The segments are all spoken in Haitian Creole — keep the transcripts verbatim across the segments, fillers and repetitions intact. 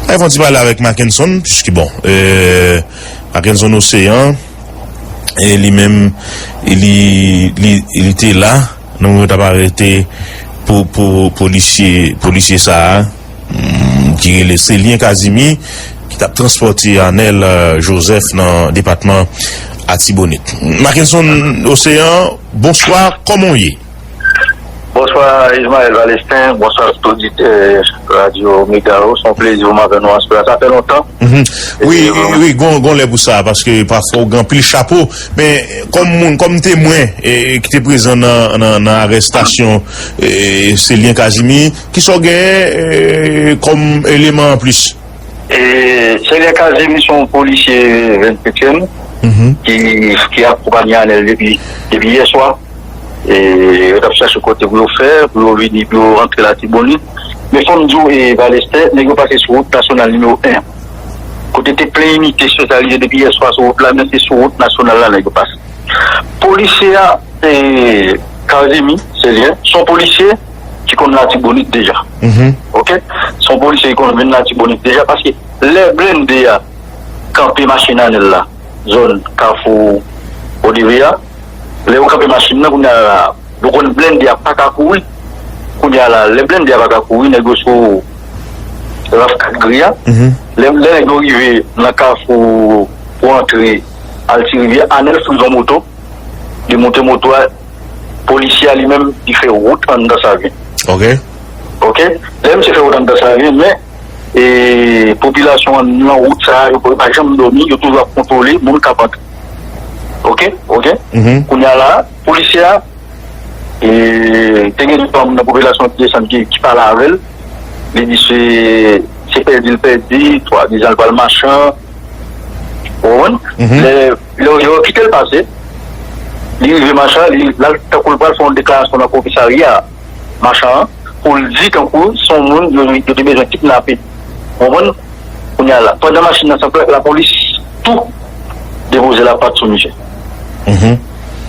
Ay fon ti pale avèk Mackenson, piske bon, euh, Mackenson Océan, e li menm, li, li, li te la, nan moman yo t ap arete pou, pou polisye, polisye sa a, mm, ki rele Célien Casimir, ki t ap transpòte Anel, euh, Joseph nan depatman Atibonit. Mackenson Océan, bonswa, kòman w ye? Bonswa, Ismaël Valestin. Bonswa, tout oditè Radyo Mega yo. Se yon plezi pou m avè nou aswè a. Sa fè lontan. Mhm. Wi, wi, wi, gon, gon lè pou sa, paske pafwa ou gen anpil chapo. Men, kòm moun, kòm temwen, e, e, ki te prezan nan, nan, nan arèstasyon, e, Célien Casimir, ki sa w genyen, e, kòm eleman anplis? E, Célien Casimir se yon polisye vennsenkyèm ki, ki akonpanye Anel depi, depi yè swa. E, yo t ap chache kote pou yo fè, pou yo vini, pou yo rantre Latibonit. Men fò m di w, e, Valestin, nèg yo pase sou wout nasyonal nimewo en an. Kote te plen inite espesyalize depi yè swa sou wout la, men se sou wout nasyonal la nèg yo pase. Polisye a, e, Casimir Célien, se yon polisye ki konn Latibonit deja. Mhm. Oke? Se yon polisye ki konn vin Latibonit deja, paske lè blende a kanpe machin Anel la, zòn Kafou Odeve a, lè yo kanpe machin nan, kounye a la, yo konn blende a pa ka kouri. Kounye a la, lè blende a pa ka kouri, nèg yo sou raf kat gri a. Mhm. Lè, lè nèg yo rive nan Kafou pou antre al Ti Rivyè, Anel friz yon moto, li moute moto a, polisye a li menm, li fè wout anndan Savyen. Oke. Oke? Lè misye fè wout anndan Savyen, men, e, popilasyon an nan wout sa a, yo pa janm dòmi, yo toujou ap kontwole moun k ap antre. Oke? Oke? Mhm. Kounye a la, polisye a, e, te gen de twa moun nan popilasyon ki desann ki, ki pale avè l. Li di se, se pèdi l pèdi, swadizan l pral Machan. Ou konprann? Mhm. Lè, lè yo kite l pase, li rive Machan, li, l al tankou l pral fè yon deklarasyon nan komisarya Machan an, pou l di tankou se yon moun yo, yo te bezwen kidnape. Ou konprann? Kounye a la, pandan machin nan sot la, lapolis tou depoze lapat sou misye. Mhm.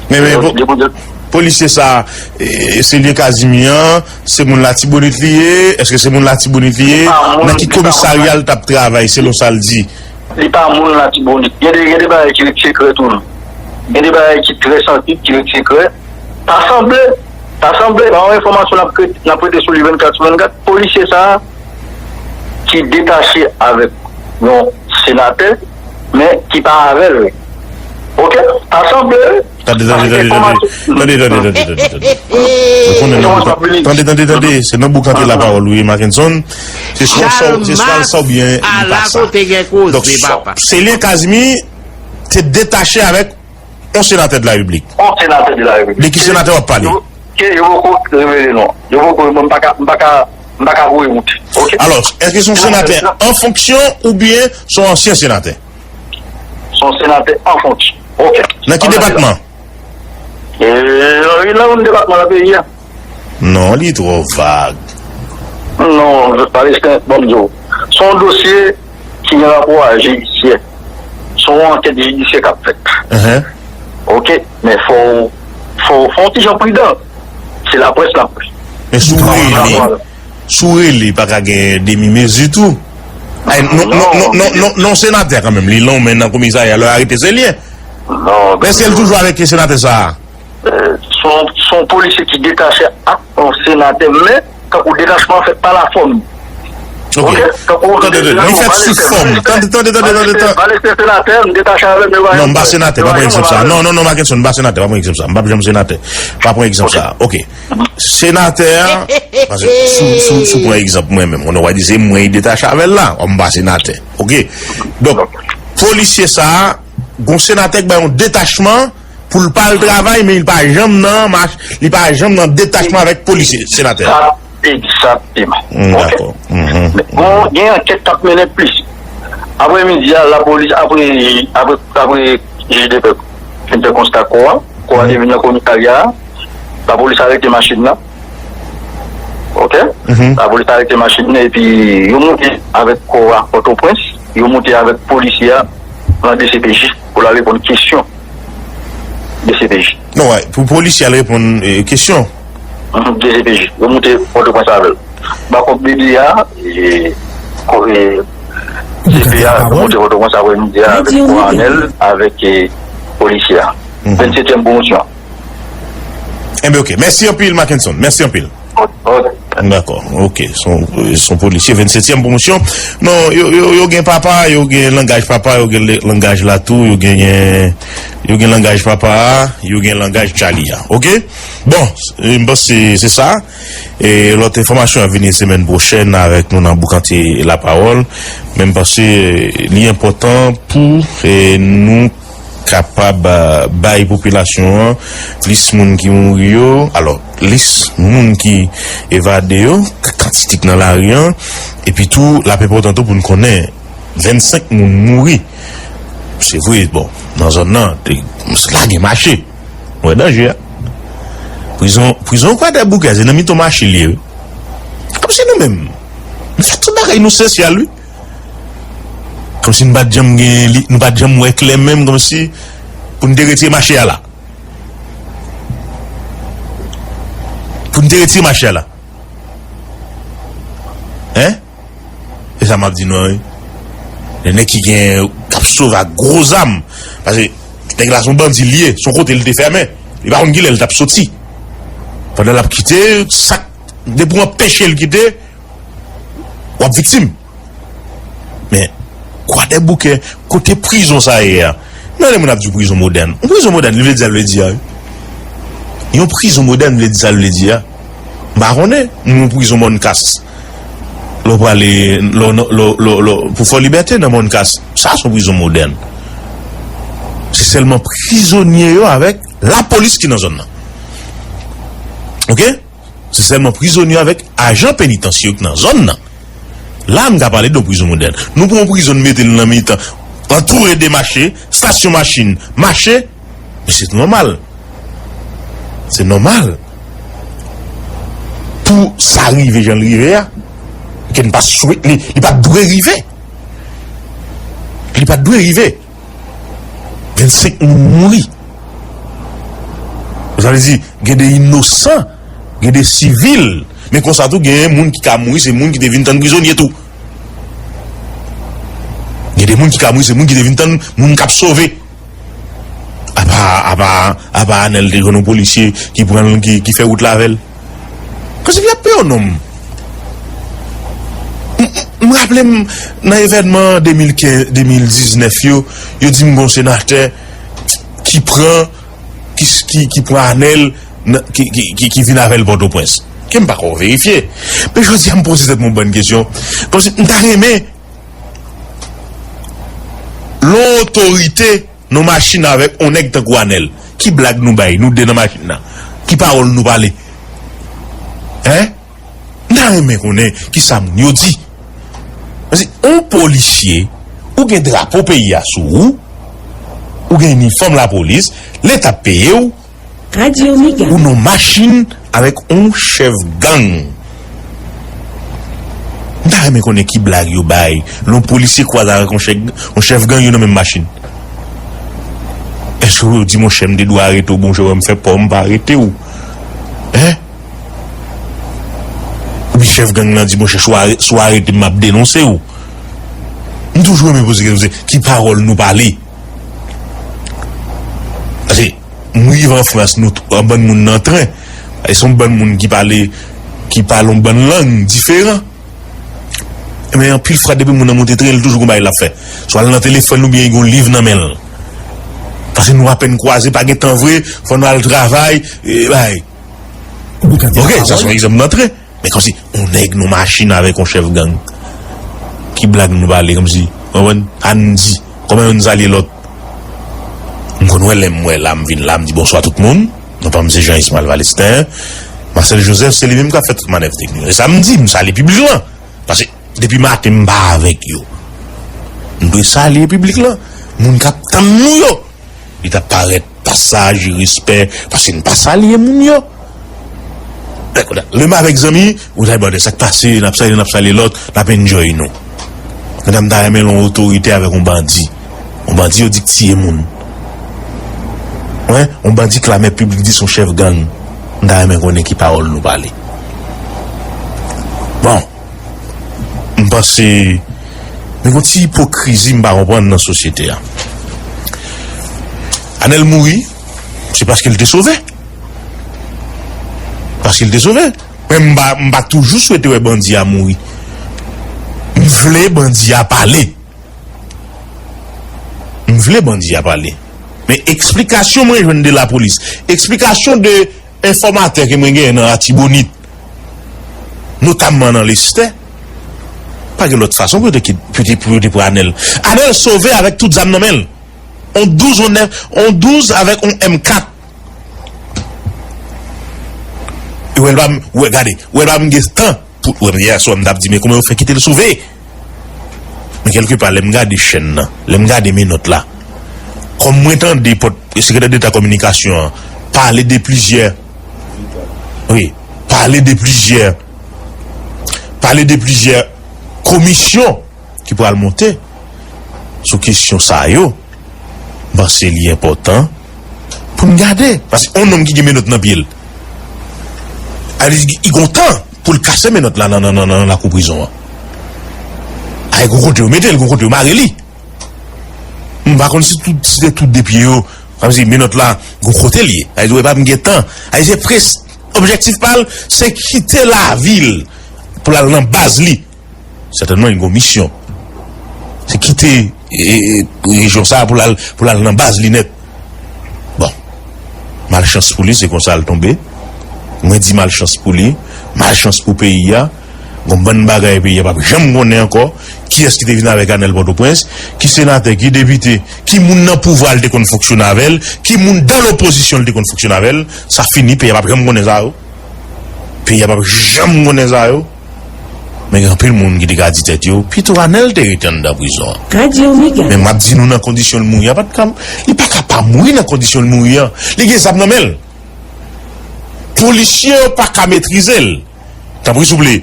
Men, men, Yo po-, depoze polisye sa, e, Célien Casimir an, se moun Latibonit li ye? Èske se moun Latibonit li ye? Li pa moun, Nan ki li pa moun komisarya l t ap travay, selon sa l di? Li pa moun Latibonit. Gen de, gen de bagay ki ret sekrè tou, non. Gen de bagay ki trè sansib, ki ret sekrè. Ta sanble, ta sanble, pa yon enfòmasyon n ap rete, n ap rete sou li vennkat sou vennkat. Polisye sa a ki detache avèk yon senatè, men ki pa avè l vre. Oke? Ta sanble, Tande, tande, tande, tande. Tande, tande, tande, tande, tande. Ou konnen nan boukante, tande, tande, tande. Se nan boukante lapawòl ou ye, Mackenson. Se swa sa, se swa sa oubyen li pa sa. Donk, Célien Casimir te detache avèk yon senatè de la Repiblik. Yon senatè de la Repiblik. De ki senatè w ap pale? Ke yo poko revele non. Yo poko, mwen, m pa ka, m pa ka, m pa ka voye wout. Oke? Alò, èske se yon senatè an fonksyon oubyen se yon ansyen senatè? Se yon senatè an fonksyon. Oke. Nan ki depatman? E, nan youn depatman nan peyi a. Non, li twò vag. Non, Palestin, ban m di w. Se yon dosye ki gen rapò a jidisyè. Se yon ankèt jidisyè k ap fèt. Oke, men fò w, fò w, fò w ti jan pridan. Se laprès l ap. Men si w rele, si w rele, pa ka gen demi mezi tou. Ay, non, non, non, non, non, non, senatè kanmenm, li lonmen nan komisarya, lè yo arete Célien. Men èske l toujou avèk senatè sa a? Se yon, se yon polisye ki detache ak yon senatè, men tankou detachman an fèt pa lafòm. Oke. Tande, tande, li fèt sou fòm. Tande, tande, tande, tande, tande. Valestin senatè, m detache avè l, men non, m pa senatè, pa pran egzanp sa. Non, non, non, Mackenson, m pa senatè, pa pran egzanp sa. M p ap janm senatè. Pa pran egzanp sa. Oke. Senatè a, paske sou, sou, sou pran egzanp mwen menm, konnen w a di se mwen ki detache avè l la, m pa senatè. Oke. Donk, polisye sa a, gon senatè k bay yon detachman, pou l pa al travay, men li pa janm nan mach, li pa janm nan detachman avèk polisye, senatè. Egzakteman. Mm, dakò. Men bon, gen ankèt k ap mennen plis. Aprè midi a, lapolis, apre, apre, apre jij de pè fin fè konsta kò a, kò a te vin nan komisarya a, lapolis arete machin nan. Oke? Lapolis arete machin nan, epi yo moute avèk kò a Pòtoprens, yo moute avèk polisye a nan D C P J pou l al reponn kesyon D C P J. Non, wè, pou polisye al reponn, e, kesyon. D C P J. Yo moute Pòtoprens avè l. Bakòp B D A, e, ko-, e, T P A, nou monte Pòtoprens aprèmidi a avèk Kowònèl, avèk, eh, polisye a. Vennsetyèm pwomosyon. Enben, ok. Mèsi anpil, Mackenson. Mèsi anpil. Ok. Dakò. Ok. Se yon, se yon polisye, vennsetyèm pwomosyon. Non, yo, yo, yo gen papa, yo gen langaj papa, yo gen le-, langaj latou, yo gen, yo gen langaj papa a, yo gen langaj Charlie a. Ok? Bon, m panse se sa. E lòt enfòmasyon ap vini semèn pwochèn avèk nou nan Boukante Lapawòl. Men m panse li enpòtan pou, e, nou kapab, a, bay popilasyon an plis moun ki mouri yo. Alò, plis moun ki evade yo, k-, kantite k nan lari an. Epi tou, l ap enpòtan tou pou n konnen vennsenk moun mouri. Se vre, bon, nan zòn nan, te, la gen mache. Ou wè danje a. Prizon, prizon Kwadèboukè, se nan mitan mache li ye, wi. Kòmsi nou menm, nou fè tout bagay nou sosyal, wi. Kòmsi nou pa t janm gen, li, nou pa t janm wè klè menm, kòmsi pou n te retire mache a la. Pou n te retire mache a la. Hein? Se sa m ap di nou an, wi. Gen nèg ki gen, k ap sove ak gwo zam. Paske nèg la se yon bandi li ye, se yon kote li te fèmen. Li pa konn kilè li t ap soti. Pandan l ap kite, sa k, depi w anpeche l kite, w ap viktim. Men, Kwadèboukè, kote prizon sa ye a? Men lè moun ap di prizon modèn. Yon prizon modèn, li vle di sa l vle di a, wi. Yon prizon modèn vle di sa l vle di a. M pa konnen, yon prizon Mòn Kas. Lè w prale, lè w, lè w, lè w, lè w, pou Fò Libète nan Mòn Kas. Sa se yon prizon modèn. Se sèlman prizonye yo avèk lapolis ki nan zòn nan. Ok? Se sèlman prizonye avèk ajan penitansye yo ki nan zòn nan. La, m ka pale de yon prizon modèn. Nou pran yon prizon, nou mete l nan mitan, antoure de mache, estasyon machin, mache, men se nòmal. Se nòmal. Pou sa rive jan l rive a, ke n pa swete, li, li pa t dwe rive. Li pa t dwe rive. Vennsenk moun mouri. Sa vle di, gen de inosan, gen de sivil. Men konsa tou, gen moun ki ka mouri, se moun ki te vin tann prizonye tou. Gen de moun ki ka mouri, se moun ki te vin tann moun k ap sove. Apa, apa, apa Anèl te konn yon polisye ki pran l, ki, ki fè wout la avè l. Paske y ap peye yon nonm. M, m, m raple m nan evènman de mil kenz, de mil diznèf yo, yo di m gon senatè ki pran, ki, ki, ki pran Anèl, nan, ki, ki, ki, ki vin avè l Pòtoprens. Ke m pa ko verifye. Men jodi a, m poze tèt mwen yon bann kesyon. Kòmsi m ta renmen lè yon otorite nan machin avèk yon nèg tankou Anèl. Ki blag nou bay, nou de nan machin nan? Ki pawòl nou pale? Hein? M ta renmen konnen kisa moun yo di. Paske yon polisye, ou gen drapo peyi a sou ou, ou gen inifòm lapolis, Leta ap peye w, Radio Mega. Ou nan machin avèk yon chèf gang. M ta renmen konnen ki blag yo bay. Lè yon polisye kwaze avèk yon chèf, yon chèf gang, yo nan menm machin. Èske yo di, monchè, m te dwe arete w, bon, jan w wè m fè pa w, m pa arete w? Hein? Oubyen chèf gang lan di, monchè, si w are-, si w arete m, m ap denonse w. M toujou renmen poze kesyon, se ki pawòl nou pale? Paske m rive an Frans, nou t-, yon bann moun nan tren. E se yon bann moun ki pale, ki pale yon bann lang diferan. Men anpil fwa, depi moun nan monte tren, li toujou gon bagay l ap fè. Swa l nan telefòn oubyen li gon liv nan men l. Paske nou apèn kwaze, pa gen tan vre, fò nou al travay, e, bay. Ok, sa se yon egzanp nan tren. Men kòmsi, yon nèg nan machin avèk yon chèf gang. Ki blag nou pale, kòmsi, konprann? Ann di, kòman youn salye lòt? M konn wè lè m wè la, m vin la, m di bonswa tout moun. Non pa m se Jean Ismaël Valestin. Marcel Joseph, se li menm k ap fè tout manèv teknik. E sa m di, m salye piblik lan. Paske depi maten, m pa avèk yo. M dwe salye piblik lan. Moun k ap tann nou yo. Li t ap parèt pa saj, respè, paske n pa salye moun yo. Lè m avèk zanmi, ou ta di, "Brother, sa k pase, n ap salye, n ap salye lòt, n ap enjoy nou." Pandan m ta renmen lè yon otorite avèk yon bandi. Yon bandi, yo di k tiye moun. Wi, yon bandi klamè piblik di se yon chèf gang. M ta renmen konnen ki pawòl nou pale. Bon, m panse Gen yon ti ipokrizi m pa konprann nan sosyete a. Anèl mouri, se paske l te sove. Paske l te sove. Men m pa, m pa toujou swete wè bandi a mouri. M vle bandi a pale. M vle bandi a pale. Men eksplikasyon mwen jwenn de lapolis, eksplikasyon de enfòmatè ke mwen genyen nan Latibonit, notamman nan Lestè, pa gen lòt fason pou yo te kit-, pou yo te, pou yo te pran Anèl. Anèl sove avèk tout zam nan men l. On douz, on nèf, on douz avèk on M kat. E wè l pa m, wè, gade, wè l pa m gen tan pou, wè, yè swa m t ap di, men kòman yo fè kite l sove? Men kèlkepa, lè m gade chèn nan, lè m gade menòt la, kòm mwen tande pòt, sekretè deta kominikasyon an pale de plizyè, wi, pale de plizyè, pale de plizyè komisyon ki pral monte sou kesyon sa yo, m panse li enpòtan pou n gade. Paske yon nonm ki gen menòt nan pye l, a, li, li gon tan pou l kase menòt la nan, nan, nan, nan lakou prizon an. A, gon kote yo mete l, gon kote yo mare li. M pa konn si tout, si se tout de pye yo, kòmsi menòt la, gon kote l ye. A, li di, wè, pa m gen tan. A, se pres-, objektif pa l, se kite lavil pou l al nan baz li. Sètènman, li gon misyon. Se kite, e, e, rejyon sa a pou l al, pou l al nan baz li nèt. Bon. Malchans pou li, se konsa l tonbe. Mwen di malchans pou li, malchans pou peyi a. Gon bann bagay peyi a p ap janm konnen ankò. Kiyès ki te vin avèk Anèl Pòtoprens? Ki senatè, ki depite, ki moun nan pouvwa l te konn fonksyone avè l? Ki moun dan lopozisyon l te konn fonksyone avè l? Sa fini, peyi a p ap janm konnen sa yo. Peyi a p ap janm konnen sa yo. Men gen anpil moun ki te ka di tèt yo, pito Anèl te rete anndan prizon an. Radio Mega. Men m ap di nou nan kondisyon l mouri an, pa t ka, li pa ka pa mouri nan kondisyon l mouri an. Li gen zam nan men l. Polisye yo pa ka metrize l. Tanpri, souple,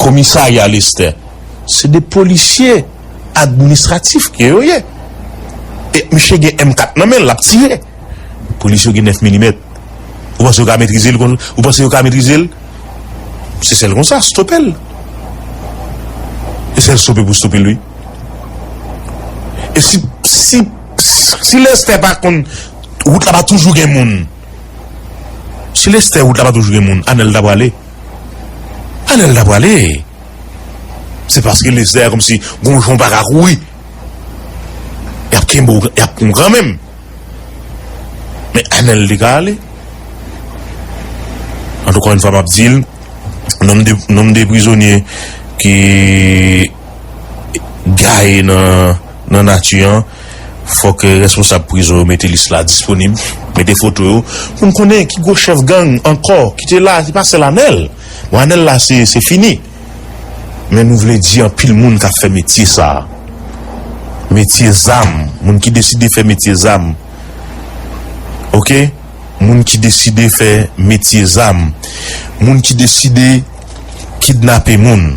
komisarya Lestè, se de polisye administratif ke yo ye. E misye gen M kat nan men l, l ap tire. Polisye yo gen nèf milimèt. Ou panse yo ka metrize l kon, ou panse yo ka metrize l? Se sèl konsa, stope l. E sèl stope pou stope l, wi. E si, si, si Lestè pa konn, wout la pa toujou gen moun. Si Lestè wout la pa toujou gen moun, Anèl ta prale. Anèl ta prale. Se paske Lestè a kòmsi gon jan w pa ka kouri. Y ap kenbe w, y ap pran w kanmenm. Men Anèl te ka ale. Antouka, yon fwa m ap di l, nonm de, nonm de prizonye ki gaye nan, nan nati an, fòk, eh, responsab prizon yo mete lis la disponib, mete foto yo, pou n konnen ki gwo chèf gang ankò ki te la, se pa sèl Anèl. Bon, Anèl la, se, se fini. Men nou vle di anpil moun k ap fè metye sa a. Metye zam, moun ki deside fè metye zam. Oke? Moun ki deside fè metye zam. Moun ki deside kidnape moun.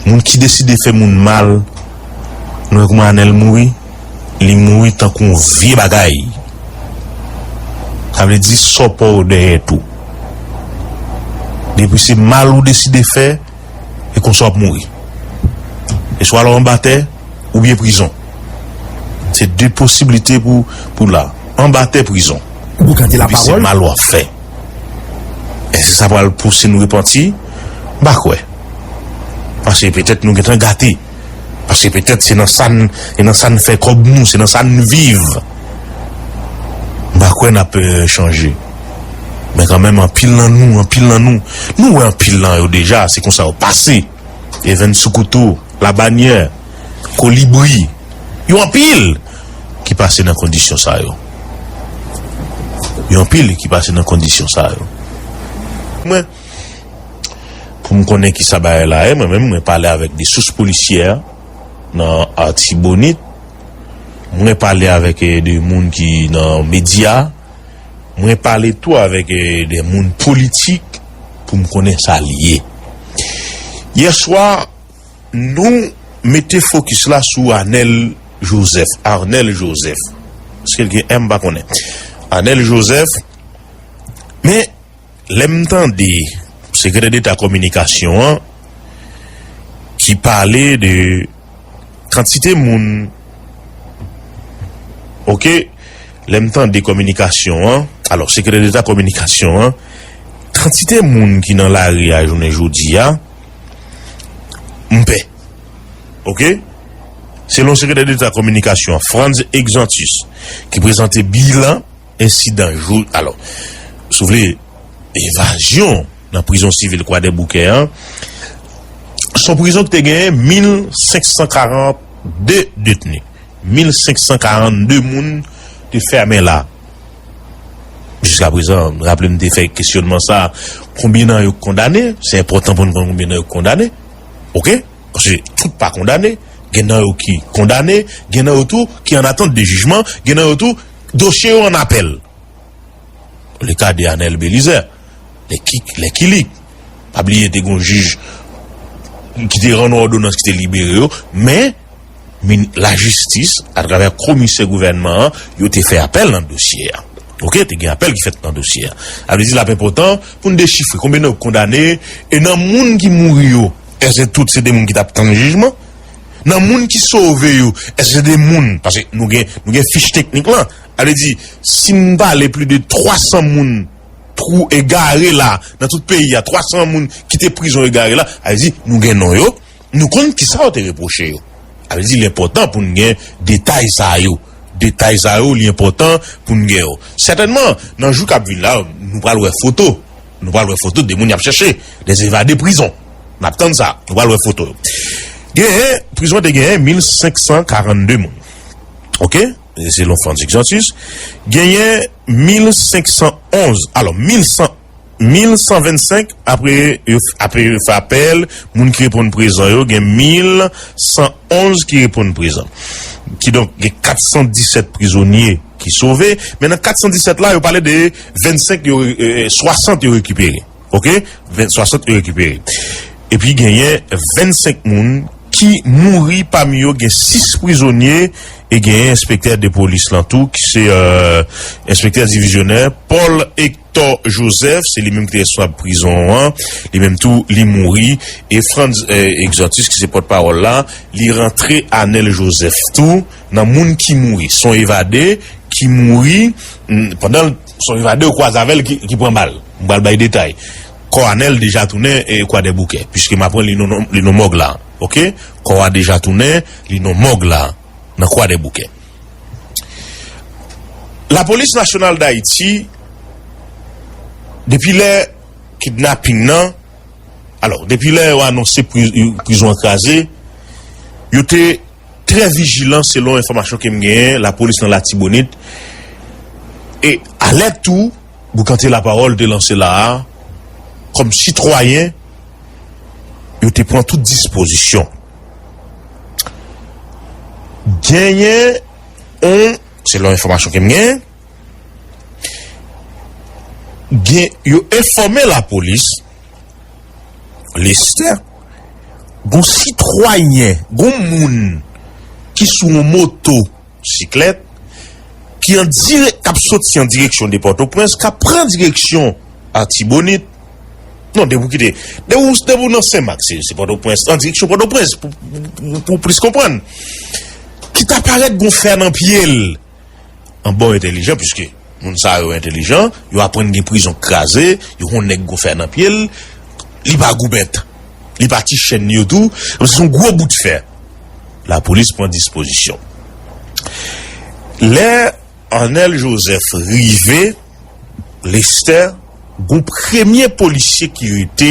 Moun ki deside fè moun mal. Nou wè kouman Anèl mouri? Li mouri tankou yon vye bagay. Sa vle di sa w pa w dèyè tou. Depi se mal ou deside fè, e konsa w ap mouri. E swa l anba tè, oubyen prizon. Se de posiblite pou, pou la. Anba tè, prizon. Ou gade la pawòl. Epi se mal w ap fè. Èske sa pral pouse n repanti? M pa kwè. Paske petèt nou gentan gate. Paske petèt se nan sa n, se nan sa n fè kòb nou, se nan sa n viv. M pa kwè n ap, eh, chanje. Men kanmenm, anpil nan nou, anpil nan nou, nou wè anpil nan yo deja, se konsa yo pase. Evens Soukoutou, Labanyè, Kolibri, yo anpil ki pase nan kondisyon sa yo. Yo anpil ki pase nan kondisyon sa yo. Mwen, pou m konnen ki sa bagay la ye, mwen menm, mwen pale avèk de sous polisyè nan Atibonit. Mwen pale avèk, eh, de moun ki nan medya. Mwen pale tou avèk, eh, de moun politik pou m konnen sa l ye. Yè swa, nou mete fokis la sou Anèl Jozèf, Arnel Joseph. Èske l gen M, m pa konnen. Arnel Joseph. Men, lè m tande sekretè deta kominikasyon an ki pale de kantite moun, oke, lè m tande kominikasyon an, alò, sekretè deta kominikasyon an, kantite moun ki nan lari a jounen jodi a, m pè. Oke? Selon sekretè deta kominikasyon an, Frantz Exantus, ki prezante bilan ensidan jou, alò, si w vle, evazyon nan prizon sivil Kwadèboukè an, se yon prizon ki te genyen mil senk san karannde detni. Mil senk san karannde moun te fèmen la. Jiskaprezan, raple m te fè kesyònman sa, konbyen nan yo k kondane? Se enpòtan pou n konn konbyen nan yo k kondane. Oke? Paske tout pa kondane. Gen nan yo ki kondane, gen nan yo tou ki an atant de jijman, gen nan yo tou, dosye yo an apèl. Le ka de Anèl Belizaire, Lèki, Lèkilik. Pa bliye, te gen yon jij ki te rann yon òdonans ki te libere yo, men min-, lajistis, atravè komisè gouvènman an, yo te fè apèl nan dosye a. Oke, te gen apèl ki fèt nan dosye a. Sa vle di l ap enpòtan pou n dechifre konbyen nan yo kondane, e nan moun ki mouri yo, èske tout se de moun ki t ap tann jijman? Nan moun ki sove yo, èske se de moun, paske nou gen, nou gen fich teknik lan. Sa vle di, si n pale plis de twa san moun twou egare la, nan tout peyi a, twa san moun kite prizon egare la, sa vle di, nou gen non yo, nou konn kisa yo te repwoche yo. Sa vle di, li enpòtan pou n gen detay sa yo. Detay sa yo, li enpòtan pou n gen yo. Sètènman, nan jou k ap vin la, nou pral wè foto. Nou pral wè foto de moun y ap chèche, des evade prizon. N ap tann sa, nou pral wè foto yo. Genyen, prizon an te genyen mil senk san karannde moun. Oke? Selon Frantz Exantus, genyen mil senk san onz, alò, mil san, mil san vennsenk, apre yo, apre yo fè apèl, moun ki reponn prezan yo, gen mil san onz ki reponn prezan. Kidonk, gen kat san disèt prizonye ki sove, men nan kat san disèt la, yo pale de vennsenk yo, e, swasant yo rekipere. Oke? Ven, swasant yo rekipere. Epi genyen vennsenk moun ki mouri, pami yo gen sis prizonye e genyen enspektè de polis lan tou, ki se, e, enspektè divizyonè Paul Hector Joseph, se li menm ki te responsab prizon an, li menm tou, li mouri. E Frantz, e, Exantus, ki se pòtpawòl la, li rantre Anèl Joseph tou nan moun ki mouri. Se yon evade ki mouri, mm, pandan l, se yon evade yo kwaze avè l ki, ki pran bal. M pral bay detay. Kò Anèl deja tounen, e, Kwadèboukè, piske m aprann li nan, li nan mòg la. Oke? Kò a deja tounen, li nan mòg la, nan Kwadèboukè. Lapolis Nasyonal d Ayiti, depi lè kidnaping nan, alò, depi lè yo anonse pri-, prizon an kraze, yo te trè vijilan, selon enfòmasyon ke m genyen, lapolis nan Latibonit. E alèt tou, Boukante Lapawòl te lanse la a, kòm sitwayen, yo te pran tout dispozisyon. Genyen yon, selon enfòmasyon ke m genyen, gen, yo enfòme lapolis, Lestè, gon sitwayen, gon moun ki sou yon moto siklèt, ki an dirèk, k ap soti an direksyon de Pòtoprens, k ap pran direksyon Atibonit. Non, depi w kite, depi w, depi w nan Senmak, se, se Pòtoprens, an direksyon Pòtoprens, pou, pou, pou, pou plis konprann. Ki ta parèt gon fè nan pye l. An bon entèlijan, piske moun sa yo entèlijan, yo aprann gen prizon k kraze, yo konn nèg gon fè nan pye l, li pa goumèt, li pa ti chèn yo tou, se yon gwo bout fè. Lapolis pran dispozisyon. Lè Arnel Joseph rive, Lestè, gon premye polisye ki rete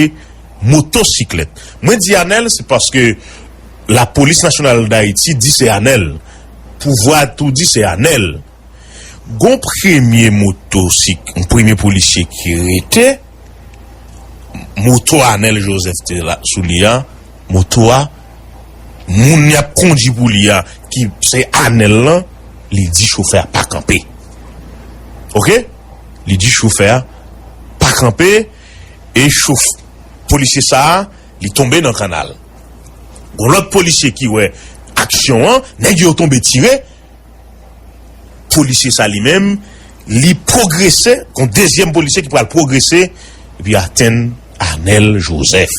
motosiklèt. Mwen di Arnel, se paske Lapolis Nasyonal d Ayiti di se Arnel. Pouvwa tou di se Arnel. Gon premye motosik, yon premye polisye ki rete, moto Arnel Joseph te la, sou li a, moto a, moun y ap kondui pou li a, ki se Arnel lan, li di chofè a pa kanpe. Oke? Li di chofè a pa kanpe, e chof-, polisye sa a, li tonbe nan kannal. Gon lòt polisye ki wè aksyon an, nèg yo tonbe tire, polisye sa li menm, li pwogrese, gon dezyèm polisye ki pral pwogrese, epi atenn Arnel Joseph.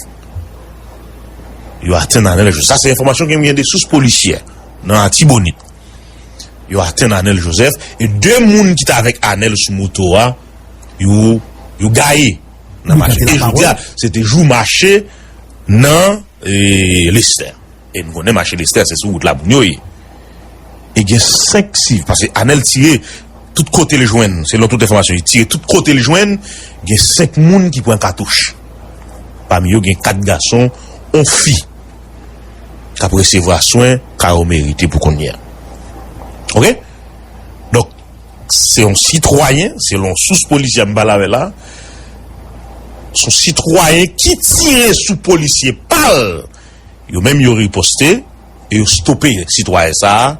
Yo atenn Anèl Joseph. Sa se enfòmasyon ke m gen de sous polisyè nan Atibonit. Yo atenn Anèl Joseph e de moun ki t avèk Anèl sou moto a, yo, yo gaye nan mache. E jodi a, se te jou mache nan e, Lestè. E nou konnen mache Lestè, se sou wout la moun yo ye. E gen senk siv, paske Anèl tire tout kote l jwenn, selon tout enfòmasyon, li tire tout kote l jwenn, gen senk moun ki pran katouch. Pami yo, gen kat gason, yon fi k ap resevwa swen ka yo merite pou kounye a. Oke? Donk, se yon sitwayen, selon sous polisyè m pale avè la, se yon sitwayen ki tire sou polisye pa l. Yo menm yo riposte e yo stope sitwayen sa a.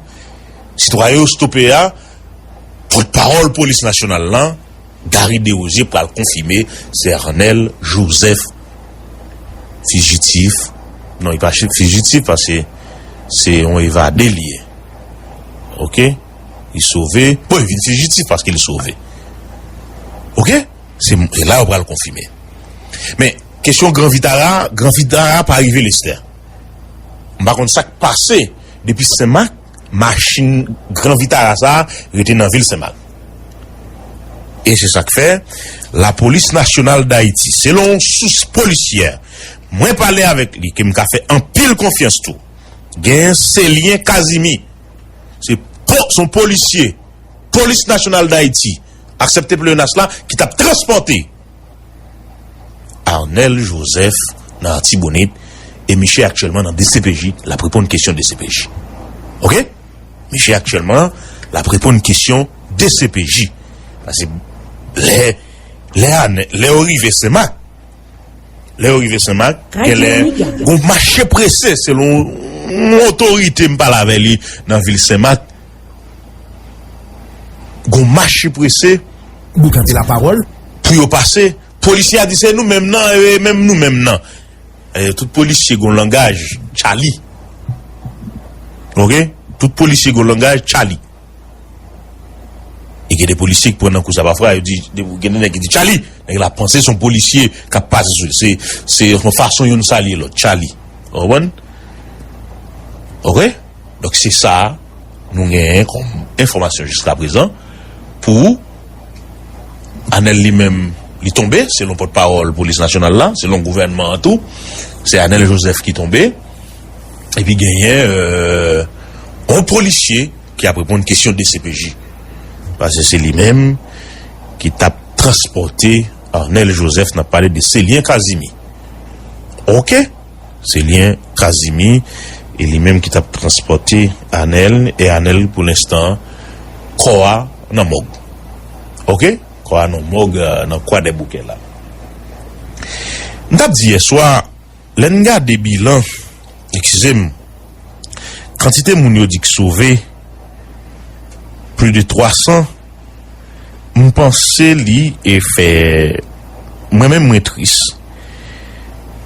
Sitwayen yo stope a, pòtpawòl polis nasyonal lan, Gary Desrosiers, pral konfime se Arnel Joseph fijitif. Non, li pa chi- fijitif paske se yon evade li ye. Oke? Li sove. Bon, li vin fijitif paske li sove. Oke? Se, se la yo pral konfime. Men, kesyon Gran Vitara, Gran Vitara pa rive Lestè. M pa konn sa k pase depi Senmak, machin Gran Vitara sa a rete nan vil Senmak. E se sa k fè Lapolis Nasyonal Dayiti, selon yon sous polisyè, mwen pale avèk li, ke m ka fè anpil konfyans tou, genyen Selyen Kazimi, se po, se yon polisye, Polis Nasyonal Dayiti, aksepte pleyonas la, ki t ap transpòte Arnel Joseph nan Atibonit, e misye aktyèlman nan D C P J, l ap reponn kesyon D C P J. Oke? Misye aktyèlman, l ap reponn kesyon D C P J. Paske lè, lè, lè yo rive Senmak, lè yo rive Senmak, genlè gon mache prese, selon yon otorite m pale avè li nan vil Senmak, gon mache prese, boukante lapawòl, pou yo pase. Polisye a di se nou menm nan, e menm nou menm nan. E, tout polisye gon langaj, Charlie. Oke? Tout polisye gon langaj, Charlie. E gen de polisye ki pran nan kou sa pafwa, yo di, gen de nèg ki di, Charlie! Nèg la panse se yon polisye k ap pase sou li. Se, se yon fason youn salye lòt, Charlie. Ou konprann? Oke? Donk, se sa nou genyen kòm enfòmasyon jiskaprezan pou Anèl li menm, li tonbe, selon pòtpawòl Polis Nasyonal la, selon gouvènman an tou, se Anèl Joseph ki tonbe. Epi genyen, euh, yon polisye ki ap reponn kesyon D C P J. Paske se li menm ki t ap transpòte Arnel Joseph, n ap pale de Selyen Kazimi. Oke? Selyen Kazimi, e li menm ki t ap transpòte Anèl, e Anèl, pou lenstan, kò a nan mòg. Oke? Kò a nan mòg, euh, nan Kwadèboukè la. M t ap di yèswa, lè n gade bilan, eskize m, kantite moun yo di k sove, plis de twa san, m panse li e fè, mwen menm mwen tris.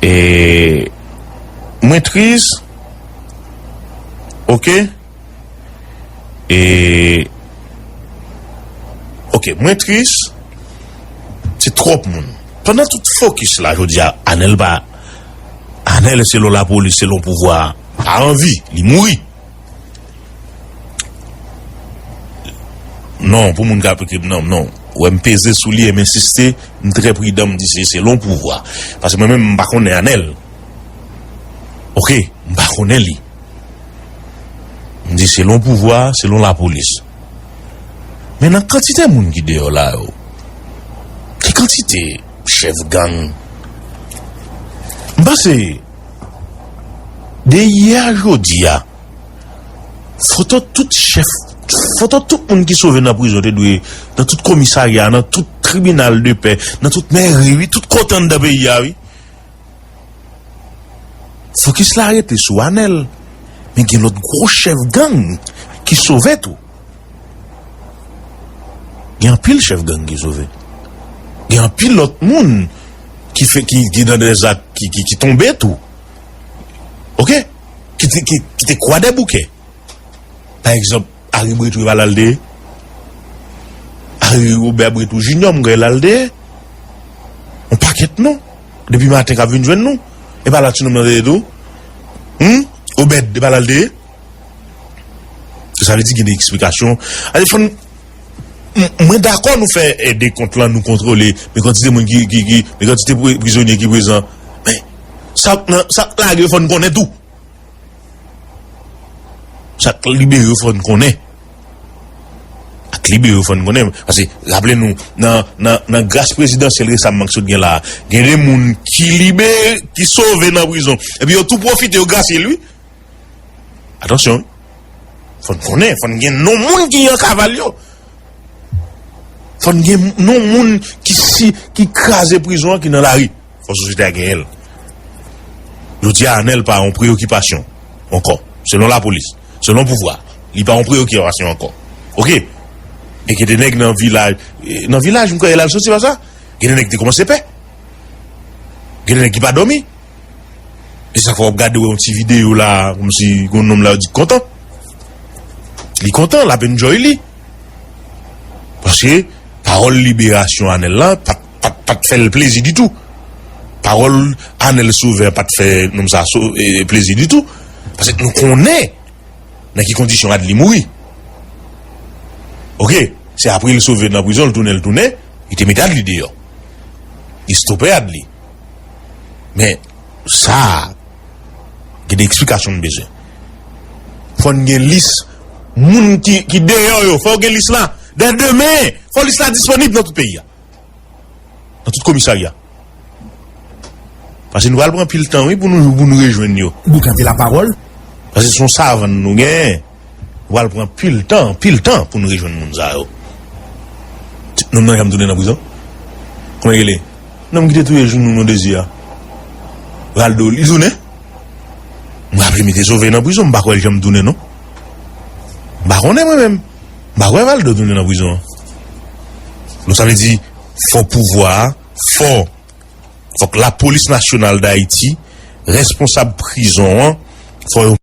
E mwen tris, oke? E, oke, mwen tris, se twòp moun. Pandan tout fokis la, jodi a, Anèl pa, Anèl selon lapolis, selon pouvwa, pa an vi, li mouri. Non, pou moun k ap ekri m, non, non. Ou wè m peze sou li e m ensiste, m trè pridan, m di se selon pouvwa. Paske mwen menm, m pa konnen Anèl. Oke, m pa konnen li. M di selon pouvwa, selon lapolis. Men nan kantite moun ki deyò la yo, ki kantite chèf gang? M panse, de yè a jodi a, foto tout chèf, foto tout moun ki sove nan prizon te dwe nan tout komisarya, nan tout tribinal de pè, nan tout mèri, wi, tout kote anndan peyi a, wi. Fokis la rete sou Anèl. Men gen lòt gwo chèf gang ki sove tou. Gen anpil chèf gang ki sove. Gen anpil lòt moun ki fè, ki, ki nan dè zak, ki, ki, ki tonbe tou. Oke? Ki te, ki, ki te Kwadèboukè. Pa egzanp, Harry Bretou, e pa la l te ye? Harry Robert Bretou Junior, m kwè la l te ye. Yon pakèt non. Depi maten k ap vin jwenn nou. E pa la ti nonm nan te ye tou? Hmm? Obed, e pa la l te ye? Sa vle di gen de eksplikasyon. Ale, fò n, m- mwen dakò nou fè, eh, dekont lan, nou kontwole, men kantite moun ki, ki, ki, men kantite pri- prizonye ki prezan. Men, sa k nan, sa k lage yo, fò n konnen tou. Sa k libere yo, fò n konnen. Sa k libere yo, fò n konnen. Paske, raple nou, nan, nan, nan gras prezidansyèl resamman ki sot gen la, gen de moun ki libere, ki sove nan prizon. Epi yo tou pwofite, yo grasye l, wi. Atansyon, wi. Fò n konnen, fò n gen non moun ki an kaval yo. Fò n gen non moun ki si, ki kraze prizon an, ki nan lari. Fò sosyete a genyen l. Jodi a, Anèl pa yon preyokipasyon ankò. Selon lapolis, selon pouvwa, li pa yon preyokipasyon ankò. Oke? E gen de nèg nan vilaj, eh, nan vilaj, m kwè, e la l soti, pa sa? Gen de nèg ki te kòmanse pè. Gen de nèg ki pa dòmi. E sa fè w ap gade, wè yon ti videyo la, kòmsi gen yon nonm la, yo di kontan. Li kontan, l ap enjoy li. Paske pawòl liberasyon Anèl la pa t, pa t, pa t fè l plezi ditou. Pawòl Anèl Sovè pa t fè nonm sa so- e, plezi ditou. Paske nou konnen nan ki kondisyon Adli mouri. Oke, se apre l sove nan prizon, l tounen, l tounen, li te met Adli deyò. Li stope Adli. Men, sa, gen de eksplikasyon n bezwen. Fò n gen lis moun ki, ki deyò yo. Fò w gen lis la. Dè demen, fò lis la disponib nan tout peyi a. Nan tout komisarya. Paske nou pral pran pil tan, wi, pou nou, pou nou rejwenn yo. Boukante lapawòl. Paske se yon savann nou gen. Nou pral pran pil tan, pil tan pou nou rejwenn moun sa yo. Ti- Nonm nan janm tounen nan prizon? Kòman l rele? Nonm ki te touye Jounou non Dezi a. Valdo, li tounen? M raple m te sove nan prizon, m pa kwè l janm tounen, non. M pa konnen mwen menm. M pa kwè Valdo tounen nan prizon an. Donk sa vle di, fò pouvwa a, fò, fòk Lapolis Nasyonal d Ayiti, responsab prizon an, fò yo